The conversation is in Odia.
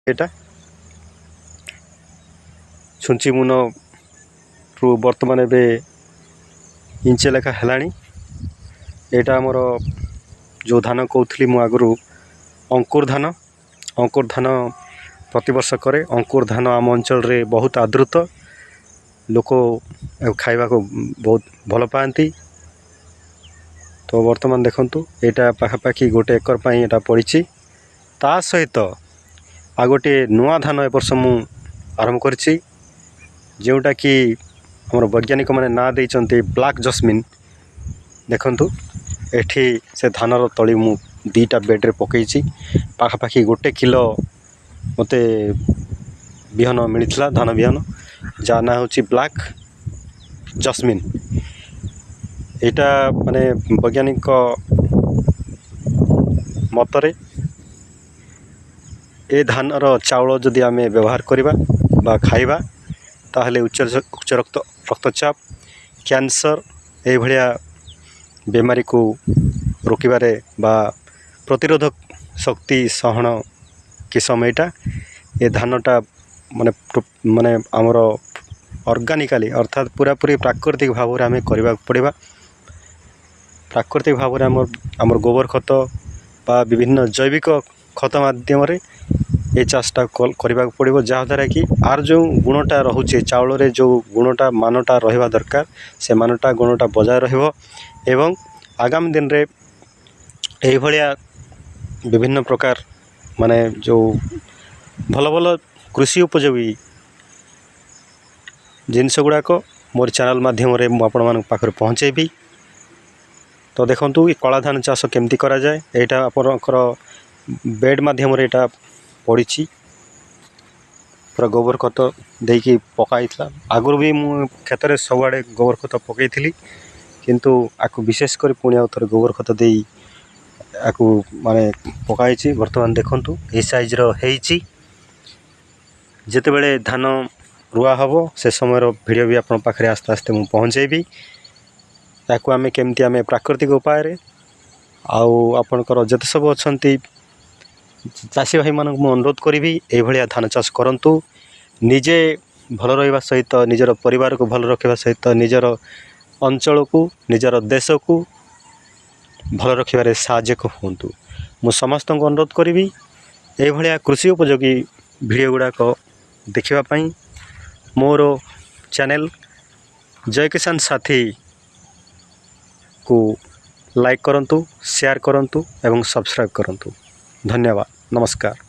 ଏଇଟା ଛୁଞ୍ଚି ମୁନରୁ ବର୍ତ୍ତମାନ ଏବେ ଇଞ୍ଚେ ଲେଖା ହେଲାଣି। ଏଇଟା ଆମର ଯେଉଁ ଧାନ କହୁଥିଲି ମୁଁ ଆଗରୁ, ଅଙ୍କୁର ଧାନ। ଅଙ୍କୁର ଧାନ ପ୍ରତିବର୍ଷ କରେ। ଅଙ୍କୁର ଧାନ ଆମ ଅଞ୍ଚଳରେ ବହୁତ ଆଦୃତ, ଲୋକ ଖାଇବାକୁ ବହୁତ ଭଲ ପାଆନ୍ତି। ତ ବର୍ତ୍ତମାନ ଦେଖନ୍ତୁ, ଏଇଟା ପାଖାପାଖି 1 ଏକର ପାଇଁ ଏଇଟା ପଡ଼ିଛି। ତା ସହିତ ଆଉ ଗୋଟିଏ ନୂଆ ଧାନ ଏ ବର୍ଷ ମୁଁ ଆରମ୍ଭ କରିଛି, ଯେଉଁଟାକି ଆମର ବୈଜ୍ଞାନିକମାନେ ନାଁ ଦେଇଛନ୍ତି ବ୍ଲାକ୍ ଜସ୍ମିନ୍। ଦେଖନ୍ତୁ, ଏଠି ସେ ଧାନର ତଳି ମୁଁ 2ଟା ବେଡ଼୍ରେ ପକାଇଛି। ପାଖାପାଖି 1 କିଲୋ ମୋତେ ବିହନ ମିଳିଥିଲା, ଧାନ ବିହନ, ଯାହା ନାଁ ହେଉଛି ବ୍ଲାକ୍ ଜସ୍ମିନ୍। ଏଇଟା ମାନେ ବୈଜ୍ଞାନିକ ମତରେ ଏ ଧାନର ଚାଉଳ ଯଦି ଆମେ ବ୍ୟବହାର କରିବା ବା ଖାଇବା, ତାହେଲେ ଉଚ୍ଚ ରକ୍ତଚାପ, କ୍ୟାନ୍ସର ଏଇଭଳିଆ ବେମାରୀକୁ ରୋକିବାରେ ବା ପ୍ରତିରୋଧକ ଶକ୍ତି ସହଣ କିସମ ଏଇଟା। ଏ ଧାନଟା ମାନେ ଆମର ଅର୍ଗାନିକାଲି, ଅର୍ଥାତ୍ ପୁରାପୁରି ପ୍ରାକୃତିକ ଭାବରେ ଆମେ କରିବାକୁ ପଡ଼ିବା। ପ୍ରାକୃତିକ ଭାବରେ ଆମର ଗୋବର ଖତ ବା ବିଭିନ୍ନ ଜୈବିକ ଖତ ମାଧ୍ୟମରେ ଏ ଚାଷଟା କରିବାକୁ ପଡ଼ିବ, ଯାହାଦ୍ୱାରା କି ଆର ଯେଉଁ ଗୁଣଟା ରହୁଛି, ଚାଉଳରେ ଯେଉଁ ଗୁଣଟା ମାନଟା ରହିବା ଦରକାର, ସେ ମାନଟା ଗୁଣଟା ବଜାୟ ରହିବ। ଏବଂ ଆଗାମୀ ଦିନରେ ଏଇଭଳିଆ ବିଭିନ୍ନ ପ୍ରକାର ମାନେ ଯେଉଁ ଭଲ ଭଲ କୃଷି ଉପଯୋଗୀ ଜିନିଷ ଗୁଡ଼ାକ ମୋର ଚ୍ୟାନେଲ୍ ମାଧ୍ୟମରେ ମୁଁ ଆପଣମାନଙ୍କ ପାଖରେ ପହଞ୍ଚାଇବି। ତ ଦେଖନ୍ତୁ, ଏ କଳା ଧାନ ଚାଷ କେମିତି କରାଯାଏ। ଏଇଟା ଆପଣଙ୍କର ବେଡ଼୍ ମାଧ୍ୟମରେ ଏଇଟା ପଡ଼ିଛି, ପୁରା ଗୋବର ଖତ ଦେଇକି ପକା ହେଇଥିଲା। ଆଗରୁ ବି ମୁଁ କ୍ଷେତରେ ସବୁଆଡ଼େ ଗୋବର ଖତ ପକାଇଥିଲି, କିନ୍ତୁ ଆକୁ ବିଶେଷ କରି ପୁଣି ଆଉ ଥରେ ଗୋବର ଖତ ଦେଇ ଆକୁ ମାନେ ପକାହେଇଛି। ବର୍ତ୍ତମାନ ଦେଖନ୍ତୁ, ଏଇ ସାଇଜ୍ର ହେଇଛି। ଯେତେବେଳେ ଧାନ ରୁଆ ହେବ, ସେ ସମୟର ଭିଡ଼ିଓ ବି ଆପଣଙ୍କ ପାଖରେ ଆସ୍ତେ ଆସ୍ତେ ମୁଁ ପହଞ୍ଚାଇବି। ତାକୁ ଆମେ କେମିତି ଆମେ ପ୍ରାକୃତିକ ଉପାୟରେ, ଆଉ ଆପଣଙ୍କର ଯେତେ ସବୁ ଅଛନ୍ତି ଚାଷୀ ଭାଇମାନଙ୍କୁ ମୁଁ ଅନୁରୋଧ କରିବି, ଏଇଭଳିଆ ଧାନ ଚାଷ କରନ୍ତୁ। ନିଜେ ଭଲ ରହିବା ସହିତ, ନିଜର ପରିବାରକୁ ଭଲ ରଖିବା ସହିତ, ନିଜର ଅଞ୍ଚଳକୁ, ନିଜର ଦେଶକୁ ଭଲ ରଖିବାରେ ସାହାଯ୍ୟ ହୁଅନ୍ତୁ। ମୁଁ ସମସ୍ତଙ୍କୁ ଅନୁରୋଧ କରିବି, ଏଇଭଳିଆ କୃଷି ଉପଯୋଗୀ ଭିଡ଼ିଓ ଗୁଡ଼ାକ ଦେଖିବା ପାଇଁ ମୋର ଚ୍ୟାନେଲ୍ ଜୟ କିଷାନ ସାଥୀକୁ ଲାଇକ୍ କରନ୍ତୁ, ସେୟାର କରନ୍ତୁ ଏବଂ ସବସ୍କ୍ରାଇବ୍ କରନ୍ତୁ। ଧନ୍ୟବାଦ, ନମସ୍କାର।